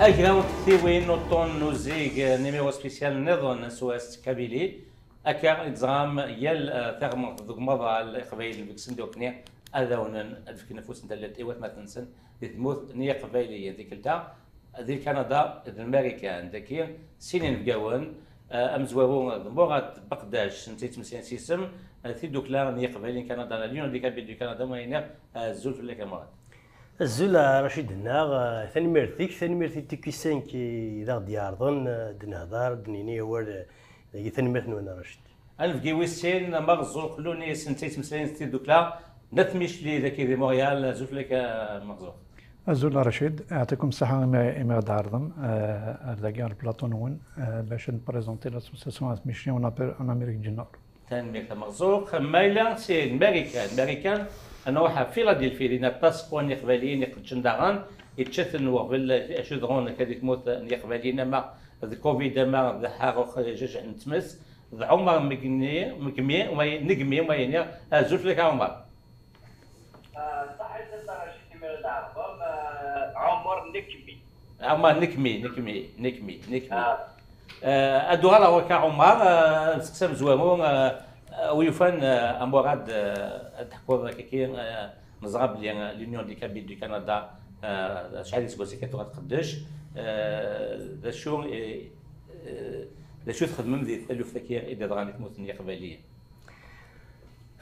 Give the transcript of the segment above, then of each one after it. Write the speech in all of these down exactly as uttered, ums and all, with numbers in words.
Agraw n tektiwin, uṭṭun n uzig, numéro spécial nniḍen s wass Kabili. Akka i teẓram yal, eh, tiɣmert deg umaḍal iqbayliyen deg sendukni ad awnen ad fken afus n tallelt i watmaten-nsen di tmurt n yiqbayliyen, tikkelt-a di Kanada d Marikan. Dagi sin inebgawen, eh, amezwaru d Murad Beqdac, netta yettmeslayen s yisem, eh, tiddukla n yiqbayliyen Kanada, la l'Union des Kabyles du Canada, ma iniɣ, eh, azul fell-ak a Murad. Azul a Racid-nneɣ, eh, tanemmirt-ik, tanemmirt i T Q cinq i d aɣ-d-yeɛrḍen, eh, ad nehder, ad d-nini awal, eh, dagi tanemmirt-nwen a Racid. Anebgi wis sin, Maɣzur Qlunis, netta yettmeslayen s tiddukla n At Micli dagi di Montréal. Azul fell-ak a Maɣzur. Azul a Racid, yeɛṭikum ṣṣeḥḥa imi, imi ɣ-d-tɛerḍem, eh, ar dagi ar plaṭu-nwen, eh, bac ad nprézenti l'association At Micli en Apé-, en Amérique du Nord. Tanemmirt a Maɣzur. Ma yella si Marikan, Marikan, ad nruḥ ɣer Philadelphie, din aṭas n Yiqbayliyen iqeddcen daɣen, yečča-ten weɣbel acu yeḍran akka di tmurt n Yiqbayliyen, ama d covid, ama d Ḥaruḥ Jajeḥ n tmes, d Ɛumar Megmi, Megmi, ma y-, Negmi, ma iniɣ, azul fell-ak a Ɛumar. Ah, ṣaḥit a Racid, imi ara d-tɛerḍem, ah, Ɛumar Nekmi. Ɛumar Nekmi, Nekmi, Nekmi, Nekmi. Ah. Ah, ad uɣaleɣ ɣur-k a Ɛumar, ah, ad nesteqsi amezwaru, ah, ah, wi yufan, ah, a Murad, ah, ad d-teḥkuḍ akka-ki, ah, neẓra belli, ah, l'Union des Kabyles du Canada, ah, acḥal iseggasen akka tuɣal tqeddec, ah, d acu, eh, eh, d acu txedmem di taluft-agi i d-iḍran di tmurt n Yiqbayliyen?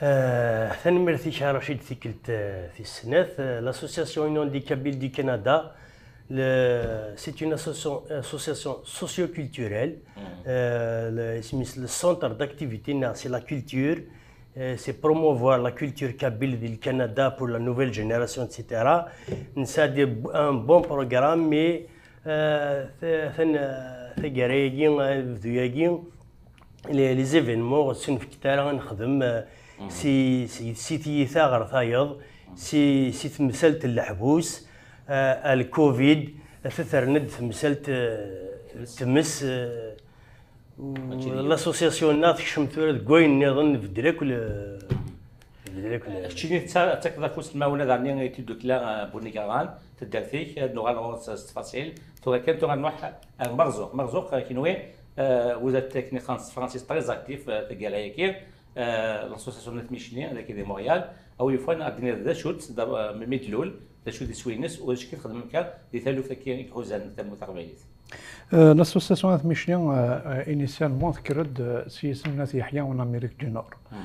Euh, tanemmirt-ik a Racid, tikkelt, euh, tis snat. Euh, l'association Union des Kabyles du Canada, le, c'est une association, association socio-culturelle. Mhm. Euh, le, isem-is le centre d'activité, neɣ c'est la culture. Euh, c'est promouvoir la culture kabyle dans le Canada pour la nouvelle génération, et cetera. Nesɛa un bon programme, mais, euh, ta-, ta-, taggara-agi, anebdu-agi, les, les événements, ur ttnefkit ara ad nexdem, euh, si, si, si tiyita ɣer tayeḍ, si, si temsalt n leḥbus, euh, à le covid, ata terna-d temsalt, euh, tmes, euh, l'association-nneɣ tekcem tura deg wayen nniḍen, nbeddel akk le-, nbeddel akk le-, Keččini tetta-, tettakeḍ afus n lmawna daɣen i tiddukla, euh, Bunigaran, taddart-ik, ad nuɣal ɣur-s s ttfaṣil. Tura kan, tura nruḥ ar Merzuq. Merzuq, euh, kenwi, euh, vous êtes, akken i qqaren s tefransist, très actif, euh, taggara-agi. Euh, l'association At Micli, dagi di Montréal, a wi yufan ad d-tiniḍ d acu-tt, d, euh, mi d-tlul, d acu d iswi-ines, u d acu i txeddmem kan di taluft-agi i iḥuzan tamurt taqbaylit. Euh, l'association At Micli, euh, euh, initialement, tekker-d, euh, s yisem n At Yeḥya en Amérique du Nord. Mhm.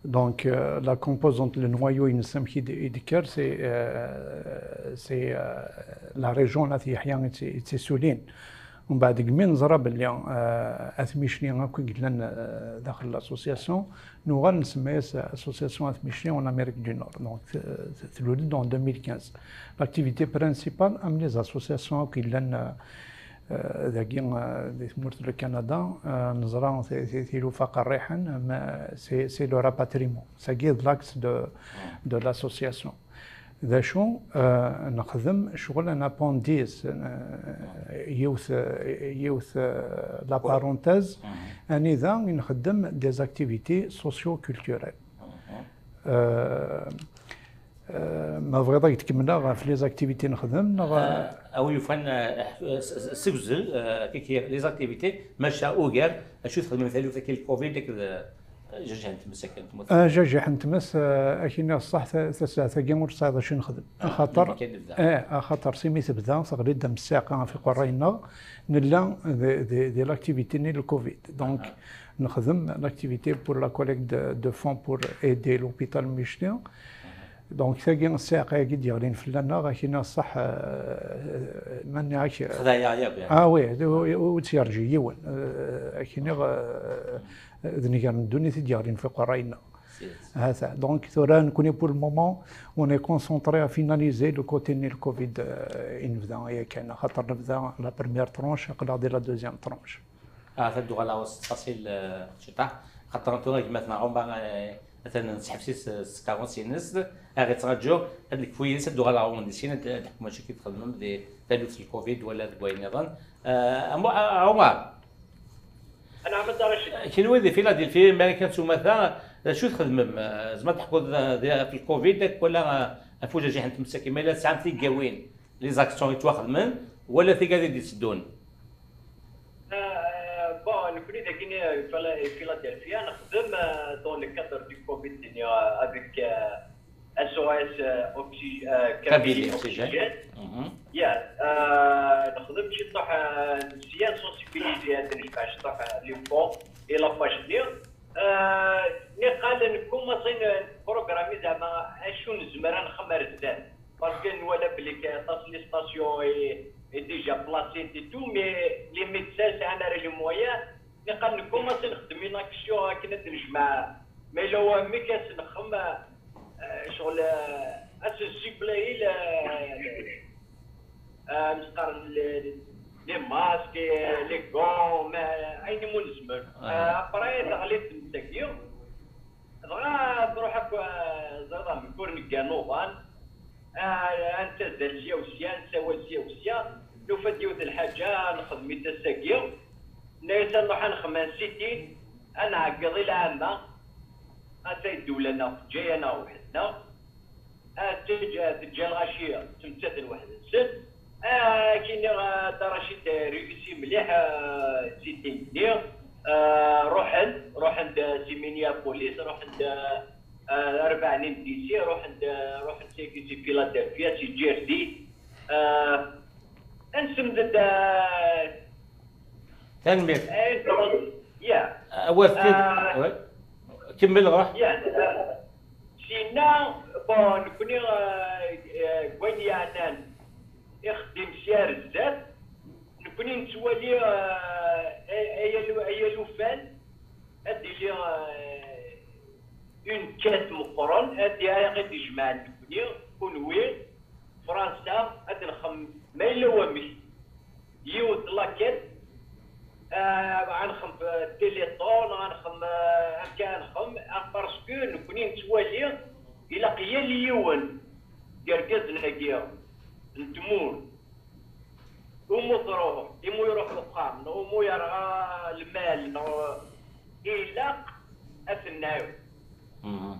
Donc, euh, la composante, le noyau-ines, amek i d-, i d-tekker, c'est, euh, c'est, euh, la région n At Yeḥya i tt-, i tt-issulin. Mbeɛd, deg mi neẓra belli, euh, At Micli akk i yellan, euh, daxel l'association, nuɣal nsemma-yas Association At Micli en Amérique du Nord. Donc, euh, tlul-d en deux mille quinze. L'activité principale, am les associations akk yellan, euh, euh, dagi, euh, di tmurt n Kanada, euh, neẓra ti-, ti-, tilufa qerriḥen, mais c'est, c'est le rapatriement. C'est l'axe de, de l'association. D acu, euh, nexdem ccɣel n apprentissage, euh, yiwet, euh, yiwet, euh, la parenthèse, anida i nxeddem des activités socio-culturelles. Euh, euh, ma tebɣiḍ ad k-d-kemmleɣ ɣef les activités nexdem, neɣ? Euh, a wi yufan, euh, s-, s-, segzel, euh, kiki, les activités, maca ugar, acu txedmem taluft-agi n covid akked, euh, Jajiḥ n tmes akken tmut. Ah, jajiḥ n tmes, ah, ad k-iniɣ ṣṣeḥ, ta-, tasaɛet-agi ur tesɛiḍ acu nexdem. Ah, axaṭer, kan nebda. Eh, axaṭer s imi tebda, teɣli-d am ssiɛqa ɣef iqerray-nneɣ, nella di, di, di l'activité-nni n le covid. Donc, nexdem l'activité pour la collecte de, de fonds pour aider l'hôpital Micli. Donc, tagi, ssiɛqa-agi d-yeɣlin fell-aneɣ, ad k-iniɣ ṣṣeḥ, euh, ma nniɣ-ak, Texdeɛ-yaɣ yakk, yeɛni. Ah oui, ur, ur, ur tt-yerǧi yiwen. Euh, ad k-iniɣ, euh, d nnger n ddunit i d-yeɣlin f iqerray-nneɣ. Hata. Donc, tura, nekni, pour le moment, on est concentré à finaliser le côté-nni, le covid, euh, i nebda yakan, axaṭer nebda la première tranche, aql-aɣ di la deuxième tranche. Ah, ad d-uɣaleɣ s ttfaṣil, euh, ciṭaḥ, xaṭer tura gma-tneɣ Ɛumar, euh, atan nesḥebs-it s tkeṛṛust-ines, ad ɣ-ittraǧu, ad nekfu yid-s, ad d-uɣaleɣ ɣur-wen di sin, ad, ad d-ḥkumeɣ acu i txedmem di taluft n covid wala deg wayen nniḍen. Euh, a Mu-, a Ɛumar. Anɛam a Dda Racid. Kenwi di Philadelphie, Marikan s umata, d acu txedmem? Euh, tzemreḍ ad teḥkuḍ, euh, di, ɣef le covid, wala, euh, ɣef ujajiḥ n tmes-agi, ma yella tesɛam tigawin, les actions yettwaxedmen, wala tigad i d-itteddun? Euh, bon, nekkni dagini, Fila- Philadelphia, nexdem euh, dans le cadre du covid, euh, avec euh, S O S euh, Oxy- euh, Kabylie Kabylie Oxygène. Oxygène. Mhm. Yeah, euh, nexdem ciṭuḥ euh, sya, sensibiliser ad nejmeɛ ciṭuḥ euh, les fonds et la page-nni. Euh, niqal nkumaṣi programmi zeɛma acu nezmer ad nxem ar zdat. Parce que nwala belli aṭas les stations est, est déjà placées et tout, mais les médecins sɛan ara les moyens. Niqal nkumaṣi nexdem une action akken ad nejmeɛ ma yella wamek ad s-nxem euh, ccɣel euh, ad s-nsiblay le- euh, amek qqaren, les- les masques, les gants, ma- ayen imu nezmer. Ah. Après, taɣlift n tagi, dɣa truḥ akk, euh, ẓriḍ amek ur neggan uḍan. Ah, ad nettazzal sya u sya, ad nessawal sya u sya, nufa-d yiwet lḥaǧa, nexdem-itt ass-agi. Nna-yas ad nruḥ ad nexdem un sit-in, ad nɛeggeḍ i lɛamma, ata ddewla-nneɣ teǧǧa-yaneɣ weḥd-neɣ, ad teǧǧ- teǧǧa lɣaci ttmettaten weḥd-nsen. Akken i Dda Racid réussi mliḥ, ah, sit-in-nni. Ah, ruḥen, ruḥen-d si Minneapolis, ruḥen-d ah, ar baɛnin D C, ruḥen-d, ruḥen si, si Philadelphia, si Jersey. Ah, ad nsemded ah, Tanemmirt. ayen, yeah. Awal-t-id. Ah. Ouais. Kemmel, ruḥ. Yeah. Ah, sinna, bon, nekkni ah, ah, deg wayen yeɛnan ixeddim sya ar zdat, nekkni nettwali ah, ay- ay alu- ay alufan ad d-iliɣ ah, une quête meqqren, ad d-iɛiɣ ad d-ijmeɛ nekkni, kunwi, Fransa, ad nxem ma yella wamek. Yiwet la quête, ah, ad nxem téléthon, ad nxem ah, amek ad nxem, ah, parce que nekkni nettwali ilaq yal yiwen deg yergazen-agi n tmurt, umu truḥ, imu iruḥ uxxam, neɣ umu yerɣa lmal, neɣ ilaq ad t-nɛiwen. Mhm.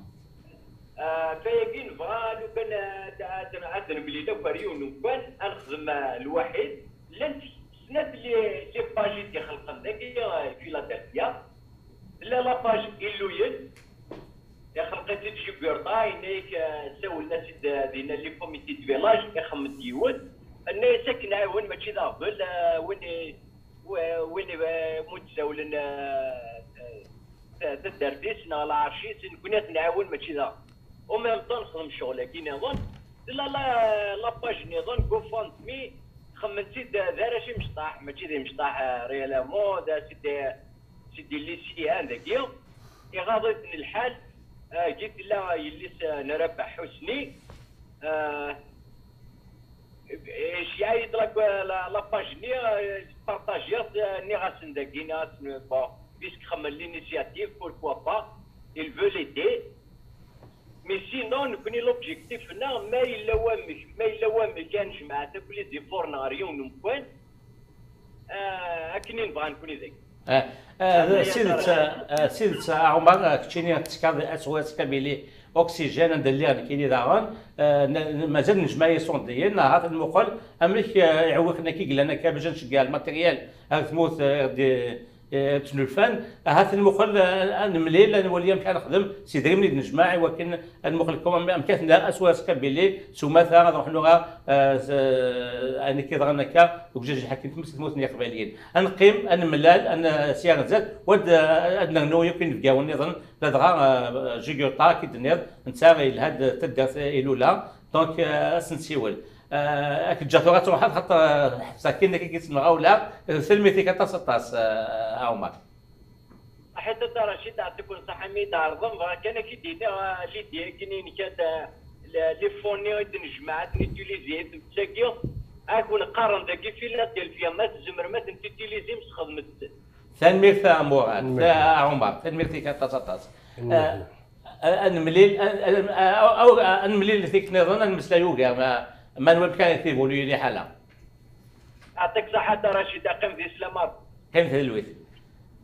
Ah, fayagi nebɣa lukan ad- ad ad nemlil akk ar yiwen umkan, ad nexdem ah, lwaḥid. Llant snat les les pages i d-ixelqen dagi ah, Philadelphia. Tella la page Illuyen, ixelq-itt-id Jugurtha, yenna-yak ah, sawlen-as-id ah, dinna les comités de village, ixemmem-d yiwet. Nna-yas akken nɛiwen, mačči d aɣbel, ah, win i- w- win i- mu d-sawlen ah, ah, taddart-is neɣ lɛerc-is, nekkni ad t-nɛiwen, mačči d aɣbel. Au même temps nexdem ccɣel-agi niḍen. Tella la la page niḍen, GoFundMe, xemmen-tt-id d arrac imecṭaḥ, mačči d imecṭaḥ ah, réellement, d c'est des c'est des lycéens dagi. Iɣaḍ-iten lḥal, ah, gi tella yelli-s ah, n Rabaḥ Ḥusni. Ah, Iceyyeɛ-iyi-d la, la, la page-nni, eh, partagiɣ-tt, eh, nniɣ-asen dagi, nniɣ-asen, bon, puisque xemmen l'initiative, pourquoi pas, ils veulent aider. Mais sinon, nekkni l'objectif-nneɣ, ma yella wamek, ma yella wamek ad nejmeɛ akk les efforts-nneɣ ɣer yiwen umkan, eh, akken i nebɣa nekkni dagi. Ah, ah, d tidet, ah, d tidet, ah, Ɛumar, ah, keččini tettekkaḍ di S O S Kabylie Oxygène, anda lliɣ nekkini daɣen. Ah, n- n- mazal nejmeɛ isondiyen, ahat nmuqel amek, ah, iɛewwiqen-agi yellan akka bac ad nceggeɛ lmateryal ar tmurt, ah, d- eh, ttnulfan. Ahat nmuqel, ah, ad nemlil, ad nwali amek ara nexdem s idrimen i d-nejmeɛ i wakken ad nmuqel kan amek, amek ara tella S O S Kabylie s umata, ad ruḥen uɣar, ah, s- ah, ayen akka yeḍran akka deg ujajiḥ akken tmes tmurt n Yiqbayliyen. Ad neqqim, ad nemlal, ad n- sya ar zdat, u ad, ad nernu yakk inebgawen nniḍen, ladɣa, ah, Jugurtha, akka i d-tenniḍ, netta yelha-d d taddart ilula, donc, ah, ad s-nsiwel. Ah, ad k-ǧǧeɣ tura ad truḥeḍ, xaṭer, ah, ḥebseɣ kan akka i k-id-semɣawleɣ. Tanemmirt-ik aṭas, aṭas, ah, a Ɛumar. Ḥitet a Racid, ɛṭiken ṣaḥa mi d-tɛerḍem, bɣiɣ kan ad k-id-iniɣ, ah, l'idée-agi-inek ad, ah, le- les fonds-nni i d-nejmeɛ, ad ten-utiliser, i tagi, ad ken-qqaren dagi Philadelphia, ma tzemrem ad tent-utilisem, sxedmet-ten. Tanemmirt a Murad, a Ɛumar, tanemmirt-ik aṭas, aṭas. Ah, ah, ad nemlil, ah, ah, ah, ah, ad nemlil tikkelt nniḍen, ad nemmeslay ugar, ma, ma nwan kan ad évoluer liḥala. Ɛṭik ṣaḥa a Racid, qqim di slama. Qqim di talwit.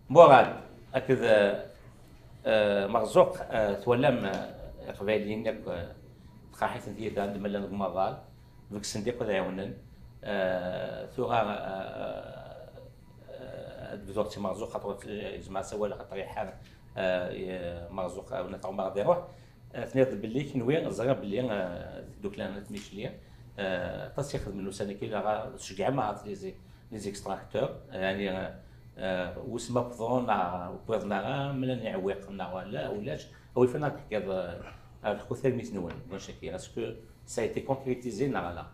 Murad akked, eh, eh, Merzuq, eh, twalam, eh, Iqbayliyen akk, eh, tqaḥit n tyita anda ma llan deg umaḍal, begsen-d akk ad ɛiwnen. Eh, tura, eh, eh, ad bduɣ d timerẓuɣt, xaṭer ur t-, yezmer ad s-awaleɣ, xaṭer iḥar, eh, i-, merẓuɣ, eh, ur nafeɣ ma ɣad iruḥ. Eh, tenniḍ belli kenwi, ẓriɣ belli, eh, tdukla n At Micli, eh, aṭas i xedmen ussan-agi, la, tceggɛem ahat les, les extracteurs, eh, yani, eh, eh, wusma wwḍen, neɣ ur wwiḍen ara, ma llan iɛewwiqen neɣ ala, ulac, awi-d ad d-teḥkiḍ, eh, ar lxut armit-nwen, bon, caki, est-ce que ça a été concrétisé neɣ ala?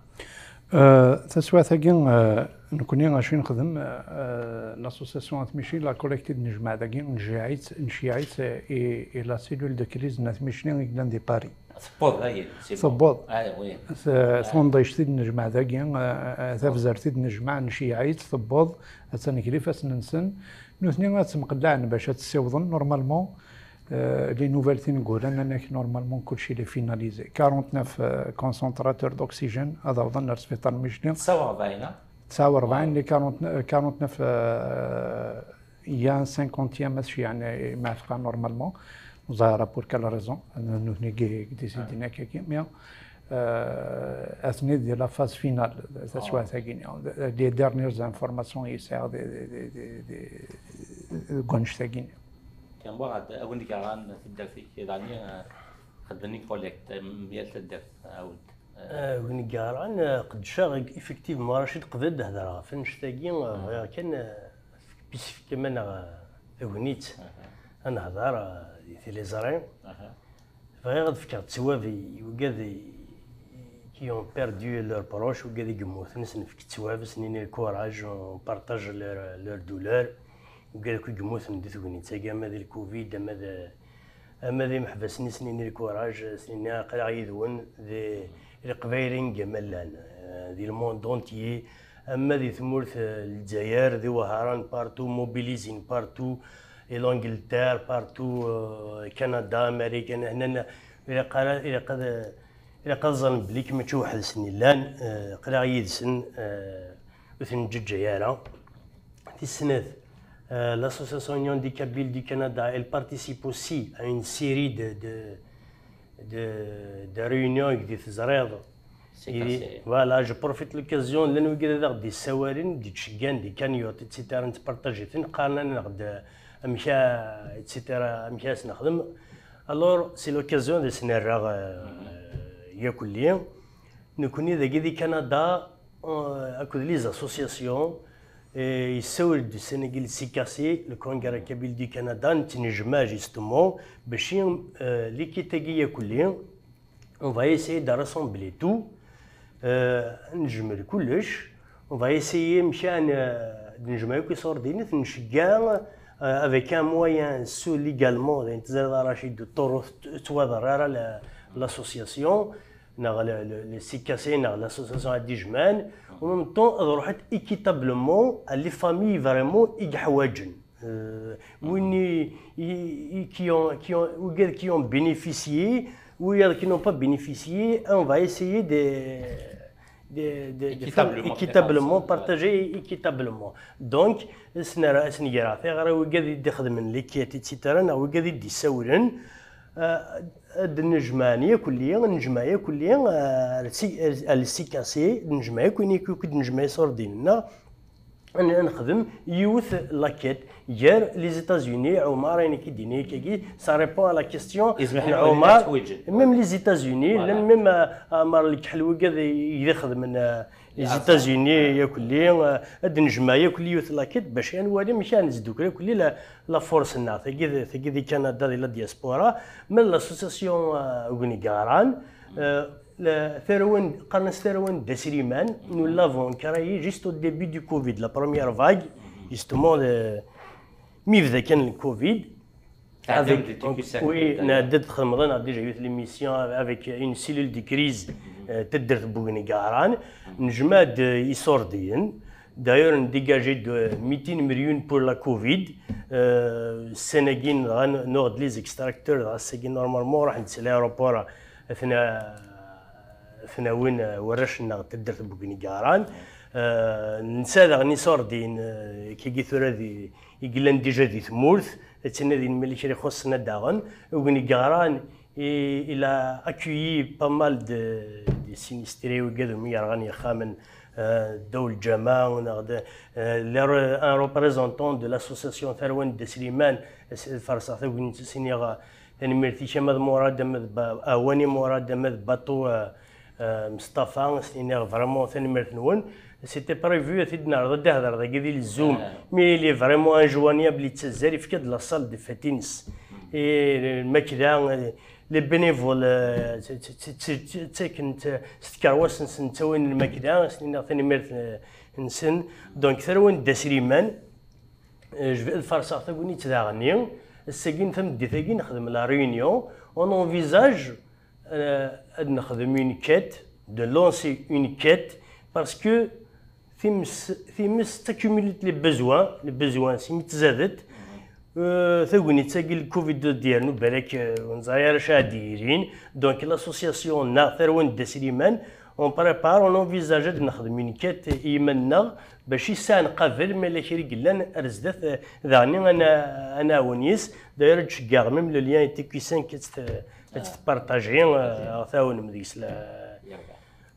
Euh, taswiɛt-agi, euh, nekni acu i nexdem, euh, l'association At Micli, la collecte i d-nejmeɛ dagi, nceyyeɛ-itt, nceyyeɛ-itt, euh, i, i la cellule de crise n At Micli i yellan di Paris. Tewweḍ, ayen, c'est bon. Tewweḍ. Ah, oui. T-, tunḍict i d-nejmeɛ dagi, euh, euh, tabzert i d-nejmeɛ, nceyyeɛ-itt, tewweḍ, attan gar ifassen-nsen. Nutni ad temqellaɛen bac ad tt-ssiwḍen, normalement. Euh, les nouvelles tineggura, nnan-ak, normalement, kulci il est finalisé. Quarante-neuf, euh, concentrateurs d'oxygène, ad awḍen ar sbiṭar Micli. Tesɛa u rebɛin, ha? Tesɛa u rebɛin, les quarante, euh, quarante-neuf, euh, il y a un cinquantième, mačči, yani, ma tefqa normalement. Ẓer pour quelle raison. Nutni i, i décidin akka, mais, euh, atni di la phase finale, taswiɛt-agi. Les dernières informations i sɛiɣ di, di, di, di, di, deg wannect-agi. Kan, wa, ad, a win yeɣran taddart-ik, daɣen, eh, xedmen une collecte, eh, m-, yal taddart, eh, awd. Eh, win yeɣran, eh, qeddceɣ, effectivement, Racid, qbel ad d-hedreɣ ɣef annect-agi, eh, bɣiɣ kan, eh, isefk aman neɣ, eh, tagnit, ad nehder, eh, di tiliẓri. Bɣiɣ ad fkeɣ ttwab i wigad i, qui ont perdu leurs proches, wigad i yemmuten, ad sen-nefk ttwab, ad sen-nini le courage, on partage leur, leur douleur. Wigad akk i yemmuten di tegnit-agi, ama di le covid, ama d, ama d imeḥbas-nni, ad sen-nini le courage, ad sen-nini aql-aɣ yid-wen, di Leqbayel anga ma llan, eh, di le monde entier, ama di tmurt, eh, Lezzayer, di Wehran, partout, mobilisés partout, et l'Angleterre, partout, euh, Canada, Amérique, hna, hna, ilaq ara, ilaq ad, ilaq ad ẓren belli mačči weḥd-sen i llan, euh, aql-aɣ yid-sen, euh, ur ten-neǧǧeǧǧay ara. Tis snat, euh, l'association Union des Kabyles du Canada, elle participe aussi à une série de, de, de, de réunions i di teẓriḍ. C'est cassé. Voilà, je profite l'occasion, llan wigad ad aɣ-d-yessawalen, d-yettceggan di cagnotte, et cetera, nettpartaji-ten, qqaren-aneɣ-d amek a, et cetera, amek a s-nexdem. Alors, c'est l'occasion de s-nerra, euh, yakulli. Nekni dagi di Canada, euh, akked les associations, eh, yessawel-d ussan-agi le C K C, le Congrès Kabyle du Canada, nettnejmaɛ justement, bac, euh, l'équipe-agi yakulli, on va essayer de rassembler tout, euh, nejmel kullec, on va essayer, mcan, euh, d nejmaɛ akk iṣurdiyen, nceggeɛ, euh, avec un moyen, su, légalement, d ayen teẓriḍ a Racid, ur tt-, ur ttwaḍer ara la, l'association, neɣ le, le, le C K C, neɣ l'association ad d-ijemɛen, en même temps, ad ruḥent équitablement à les familles vraiment i yeḥwaǧen. Euh, win i, i, i, qui ont, qui ont, wigad qui ont bénéficié, wigad qui n'ont pas bénéficié, on va essayer de, de, de, de faire équitablement, partager équitablement. Donc, ad s-nerr-, ad s-nger tiɣri i wigad i d-ixedmen les quêtes, et cetera, neɣ wigad i d-issawlen, euh, ad d-nejmeɛ yakulli, nejmeɛ yakulli, euh, ar le C K C, nejmeɛ yakk ayen akk i d-nejmeɛ iṣurdiyen-nneɣ, ad n-, ad nexdem yiwet la quête gar les États-Unis, Ɛumar, ayen i k-id-yenna akkagi, ça répond à la question n Ɛumar. Même les États-Unis, llan même, euh, Ɛumar Lekḥel, wigad i, i d-ixedmen, euh, les États-Unis, yakulli, euh, ad d-nejmeɛ yakulli yiwet la quête, bac ad nwali amek ara nesdukkel yakulli la, la force-nneɣ, tagi d, tagi di Canada, di la diaspora, même l'association, euh, Ugni Garan, euh, la, tarwa n, qqaren-as tarwa n Dda Sliman, nous l'avons créée juste au début du covid, la première vague, justement, euh, mi yebda kan le covid. Avec, oui, nɛedda-d, txedmeḍ-aneɣ déjà yiwet l'émission avec une cellule de crise, euh, taddart n Bugni Garan. Nejmeɛ-d, euh, iṣurdiyen. D'ailleurs, on a dégagé de mitin melyun pour la covid. Euh, ssana-agi, dɣa nuɣ-d les extracteurs, dɣa ass-agi, normalement, ruḥen-d si l'aéroport, ad ten-, ad ten-awin, euh, warrac-nneɣ n taddart n Bugni Garan. Euh, nesɛa daɣen iṣurdiyen, euh, kigi tura di, i yellan déjà di tmurt, ad ttnadin ma yella kra ixuṣṣen ad d-aɣen. Ugni Garan, i, il a accueilli pas mal de, de sinistrés, wigad umi yerɣan yexxamen, euh, ddaw lǧameɛ, neɣ d, euh, les re-, un représentant de l'association Tarwa n Dda Sliman, ad farseɣ tagnit, ad s-iniɣ, euh, tanemmirt-ik ama d Murad, ama d Ba-, Awani Murad, ama d Batou, euh, euh, Mestafa, ad s-iniɣ vraiment tanemmirt-nwen. C'était prévu ad t-id-nerreḍ ad d-ihder dagi di le Zoom, mais il est vraiment injoignable, yettazzal, yefka-d la salle de fête-ines. Et lmakla, euh, les bénévoles, euh, tt-, tt-, tt-, tt-, ttaken-t s tkerwas-nsen, ttawin lmakla, s-nniɣ tanemmirt, euh, nsen. Donc, Tarwa n Dda Sliman, euh, je vais ad farseɣ tagnit daɣen-nni. Ass-agi n tameddit-agi nexdem la réunion, on envisage, euh, ad nexdem une quête, de lancer une quête, parce que times, times ttaccumulit les besoins, les besoins, si mi tzadet, euh, tagnit-agi le covid d-yernu balak, euh, ur neẓri ara acu ad d-yirin. Donc l'association neɣ Tarwa n Dda Sliman, on prépare, on envisage ad nexdem une quête i yiman-nneɣ, bac i ssaɛa nqabel ma yella kra i yellan ar zdat, euh, daɣen ad na-, ad nɛawen yes. D'ailleurs ad tceggeɣ même le lien est cuisant, ad tt-, ad tt-tpartaji, euh, ad tɛawnem deg-s la.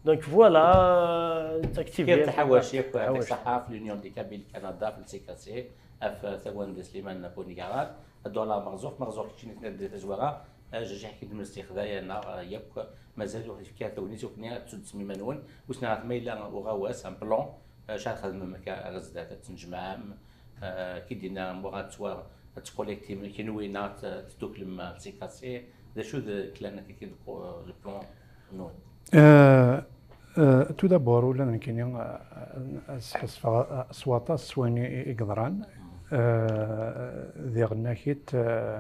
Donc voilà, d taktivirt. Kif tḥawaci akk, yɛṭik ṣṣeḥḥa, ɣef l'Union des Kabyles Canada, ɣef le C K C, ɣef Tarwa n Dda Sliman n Bungaran. Ad d-uɣaleɣ Merzuq, Merzuq keččini tnadi tazwara, ajajiḥ-ik d-mestixdaya-nneɣ, eh, yakk, mazal ur yefki ara tagnit, ukni ad tsuddem iman-nwen, wissen ahat ma yella uɣawas, un plan, eh, acu ara txedmem akka ar zdat, ad tennejmaɛem, eh, ki d-yenna Murad, ad twa-, ad tkolektim kenwi neɣ ad t-, ad tedduklem ar le C K C, d acu d klan akka ki deg, eh, le plan-nwen? Euh, euh, tout d'abord, ula d nekkini, euh, ad sḥissfeɣ, euh, s waṭas s wayen i, i yeḍran. Euh, diɣen akit, euh,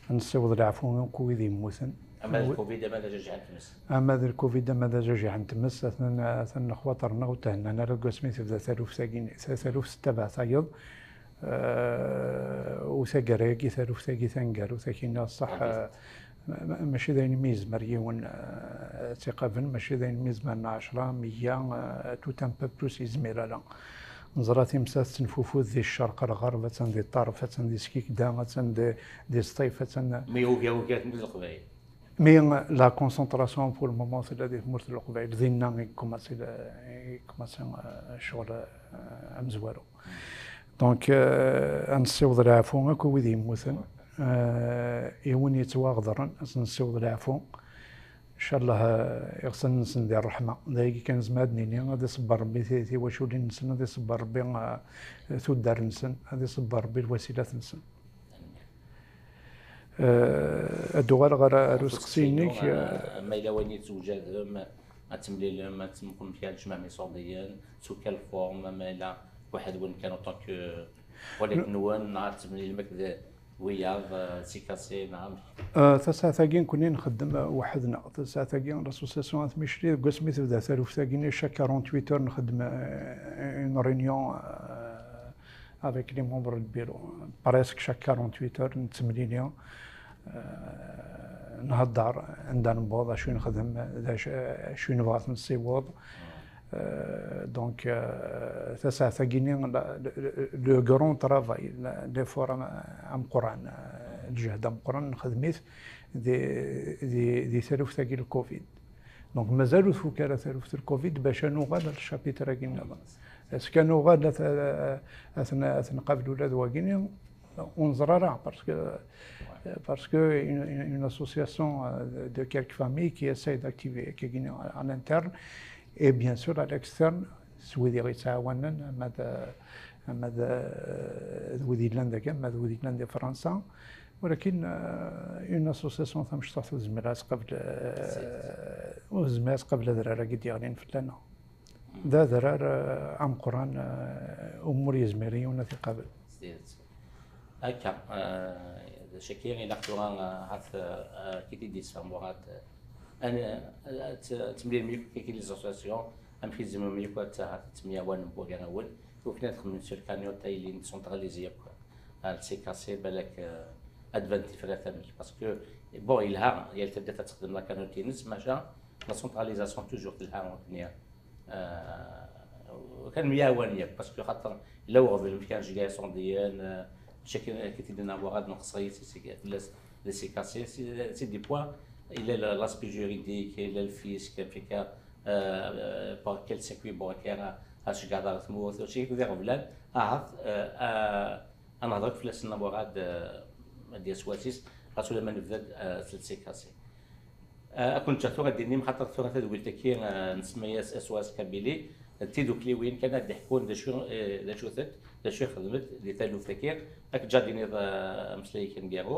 ad nessiweḍ leɛfu akk wid yemmuten. Ama d covid, ama d ajajiɛ n tmes. Ama d covid, ama d ajajiɛ n tmes, atan, atan lexwaṭer-nneɣ ur thennan ara deg wasmi tebda taluft-agi, ta-, taluft tettabaɛ tayeḍ. Euh, u taggara-agi, taluft-agi taneggarut, akkin-nni ṣṣeḥ, euh, ma-, ma-, mačči d ayen mi yezmer yiwen, euh, ad tt-iqabel, mačči d ayen mi zemren ɛecra, meyya, euh, tout un peuple ur s-yezmir ara. Neẓra times ad tettenfufud di ccerq, lɣerb, attan di ṭṭerf, attan di skikda, attan di, di sṭif, attan. Mi ugar, ugar tmurt n Leqbayel. Mais la concentration pour le moment tella di tmurt n Leqbayel, dinna i yekkuma-, i yekkuma, euh, ccɣel, euh, amezwaru. Donc, euh, ad nessiweḍ leɛfu akk i wid yemmuten, euh, i win yettwaɣedren, ad nessiweḍ leɛfu. Ncallah, euh, iɣsan-nsen di ṛṛeḥma. D ayagi kan nezmer ad nini, ad iṣebber Ṛebbi ti-, tiwaculin-nsen, ad iṣebber Ṛebbi, euh, tuddar-nsen, ad iṣebber Ṛebbi lwasilat-nsen. Euh, ad d-uɣaleɣ ɣer, ɣer useqsi-nnek, euh, ma yella wayen i tewjadem, ad temlilem, ad temqem kra n lecmam iṣudiyen, sous quelle forme, ma yella weḥd-wen kan en tant que collègue-nwen, neɣ ad temlilem akked wiyaḍ, euh, C K C, neɣ amek? Euh, tasaɛet-agi nekkni nxeddem, euh, weḥd-neɣ. Tasaɛet-agi, l'association At Micli, deg wasmi tebda taluft-agi, chaque quarante-huit heures nxeddem, euh, une réunion, euh, avec les membres du bureau. Presque chaque quarante-huit heures, nettemlili, euh, nhedder anda newweḍ, acu i nexdem, d acu, acu i nebɣa ad t-nessiweḍ. Euh, donc, euh, tasaɛet-agi-nni, la, le, le, le grand travail, la, l'effort am-, ameqqran, euh, lǧehd ameqqran nexdem-it di, di, di taluft-agi n le covid. Donc, mazal ur tfuk ara taluft n le covid bac ad nuɣal ar le chapitre-agi nniḍen. Est-ce que ad nuɣal ad, ad, ad, ad nqabel ula d wagini? Ur neẓri ara, parce que, parce que une, une, une association, euh, de quelques familles qui essaie d'activer, qui est en interne, et bien sûr à l'externe, s wid i ɣ-yettɛawanen, ama d, ama d, d wid yellan dagi, ama d wid yellan di Fransa. Walakin, euh, une association tamecṭuḥt ur tezmir ad tqabel, euh, ur tezmir ad tqabel adrar-agi d-yeɣlin fell-aneɣ. D adrar, euh, ameqqran, euh, umi ur yezmir yiwen ad t-iqabel. S tidet. Akka, euh, d acu akka ilaq tura, euh, ɣef, euh, kif i d-yessefhem Murat, euh, ad, ad, ad temlilem yakk kiki les associations, amek i tzemrem yakk ad, ad temyawanem wagar-awen, i wakken ad txedmem sur cagnotte, ad ilin décentralisé yakk, ar le C K C, balak, euh, ad d-tban tifrat amek. Parce que, bon, yelha, yal taddart ad texdem la cagnotte-ines, maca la centralisation toujours telha, akken, euh, kan myawan yakk, parce que xaṭer yella uɣbel, amek kan jgay iṣudiyen, euh, mačči akken, akken i d-nenna Murat, nexṣer-it, c'est, c'est, c'est des points, yella l'aspect juridique, yella le fisc, amek akka, euh, par quel circuit bancaire, ad ceggɛeḍ ar tmurt, aussi d iɣeblan, ahat, euh, euh, ad nehder akk fell-asen, Murad, euh, ad d-yas wass-is, ɣas ula ma nebda-d, euh, s le C K C. Euh, ad kent-ǧǧeɣ tura ad d-tinim, xaṭer tura tadwilt-agi, euh, nsemma-yas S O S Kabylie, d tidukliwin kan ad d-ḥkun d acu, euh, d acu-tent, d acu i xedment di taluft-agi. Ad k-ǧǧeɣ ad d-tiniḍ, euh, ameslay-ik aneggaru,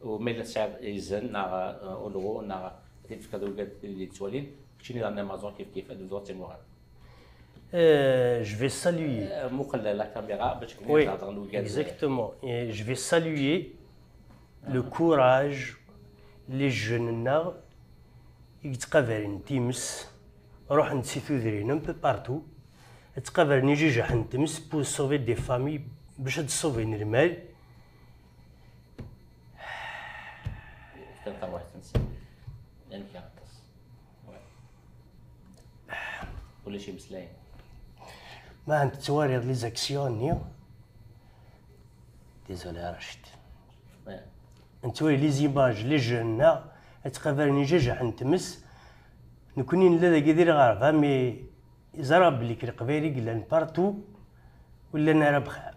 u ma yella tesɛiḍ izen neɣ, euh, ulɣu neɣ ad t-id-tefkeḍ i wigad i d-yettwalin, keččini daɣen Amazon kif kif, ad d-bduɣ d Murad. Euh, je vais saluer. Euh, muqel la caméra bac akken Oui, ad hedren wigad. Exactement. Et je vais saluer le courage, les jeunes-nneɣ i yettqabalen times, ruḥen-d si tudrin un peu partout, ttqabalen ijajiḥen n tmes pour sauver des familles, bac ad d-sauven lmal. Fkan tarwiḥt-nsen. Amek aṭas. Ulac imeslayen. Ma tettwaliḍ les actions-nni, désolé Rachid, Ouais. nettwali les images, les jeunes-nneɣ ttqabalen ijajiḥen n tmes. Nekkni nella dagi di lɣerba, mais yeẓra belli k Leqbayel i yellan partout, ur llan ara bxir.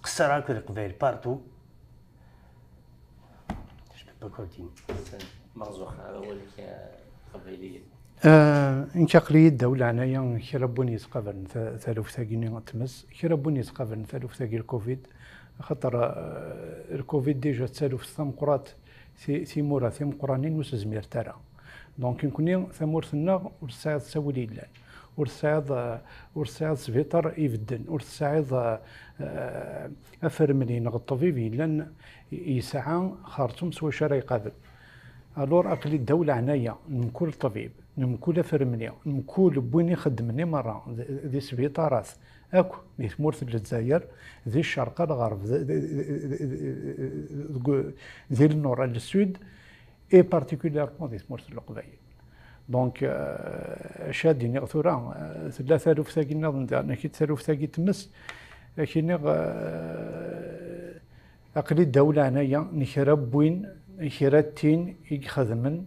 Tqeṣṣer akk Leqbayel partout. Je peux pas continuer. Merzuq, awal-ik, euh, iqbayliyen. Euh, nekk aql-iyi ddaw leɛnaya kra n win yettqabalen ta- taluft-agi-nni n tmes, kra n win yettqabalen taluft-agi n Covid, axaṭer, euh, le Covid déjà d taluft tameqqrant, ti- timura timeqqranin ur s-zmirt ara. Donc nekkni tamurt-nneɣ ur tesɛiḍ ttawil yellan, ur tesɛiḍ, euh, ur tesɛiḍ sbiṭar ibedden, ur tesɛiḍ, euh, euh, afremli neɣ ṭṭbib yellan yesɛa xerṣum s wacu ara iqabel. Alors aql-i ddaw leɛnaya n mkul ṭṭbib, n mkul afremli, n mkul n win ixeddmen i merra d- di sbiṭarat akk di tmurt n Lezzayer, di ccerq a lɣerb, d- d- d- deg- di le nord a le sud, et particulièrement di tmurt n Leqbayel. Donc, euh, acu ad d-iniɣ tura, euh, tella taluft-agi nniḍen daɣen, akid taluft-agi n tmes, ad k-iniɣ, euh, aql-i ddaw leɛnaya n kra n win, kra n tin i ixedmen,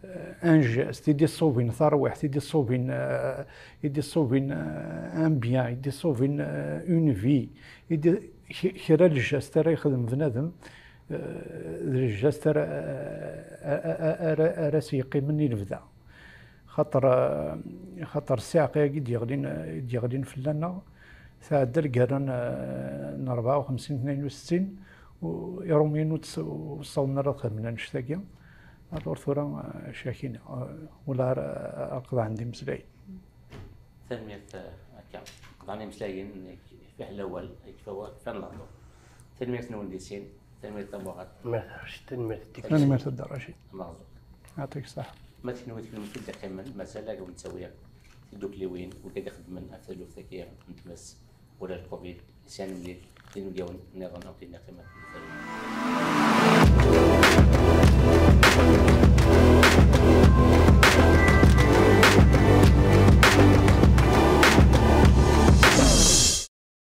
euh, un geste, i d-iṣṣubin tarwiḥt, i d-iṣṣubin, euh, i d-iṣṣubin, euh, un bien, i d-iṣṣubin, euh, une vie, i d- k- kra n lǧast ara yexdem bnadem, euh, d lǧast ara, ara, ara, ara s-yeqqimen i lebda. Xaṭer, euh, xaṭer ssiɛqa-agi i d-yeɣlin, i d-yeɣlin fell-aneɣ, tɛedda lgerra n, euh, n rebɛa u xemsin tnayen u settin, u Iṛumyen ur tt- ur ssawḍen ara ad xedmen annect-agi. Alors tura, euh, acu ara k-iniɣ, euh, ula ara, ara qeḍɛen d imeslayen. Tanemmirt, eh, akka. Qeḍɛen imeslayen, fiḥel awal, yekfa wa- kfan lehdur. Tanemmirt-nwen di sin, tanemmirt tamuɣert. Tanemmirt Racid, tanemmirt i tikkelt. Tanemmirt a Dda Racid. Merzuq. Yeɛṭik ṣṣeḥḥa. Ma d kenwi d kenwi i d-iqqimen, mazal ad wen-ttawiɣ tidukliwin, wigad ixeddmen ɣef taluft-agi n tmes, ula d covid, sɛan mliḥ d inebgawen nniḍen akk i d-iqqimen.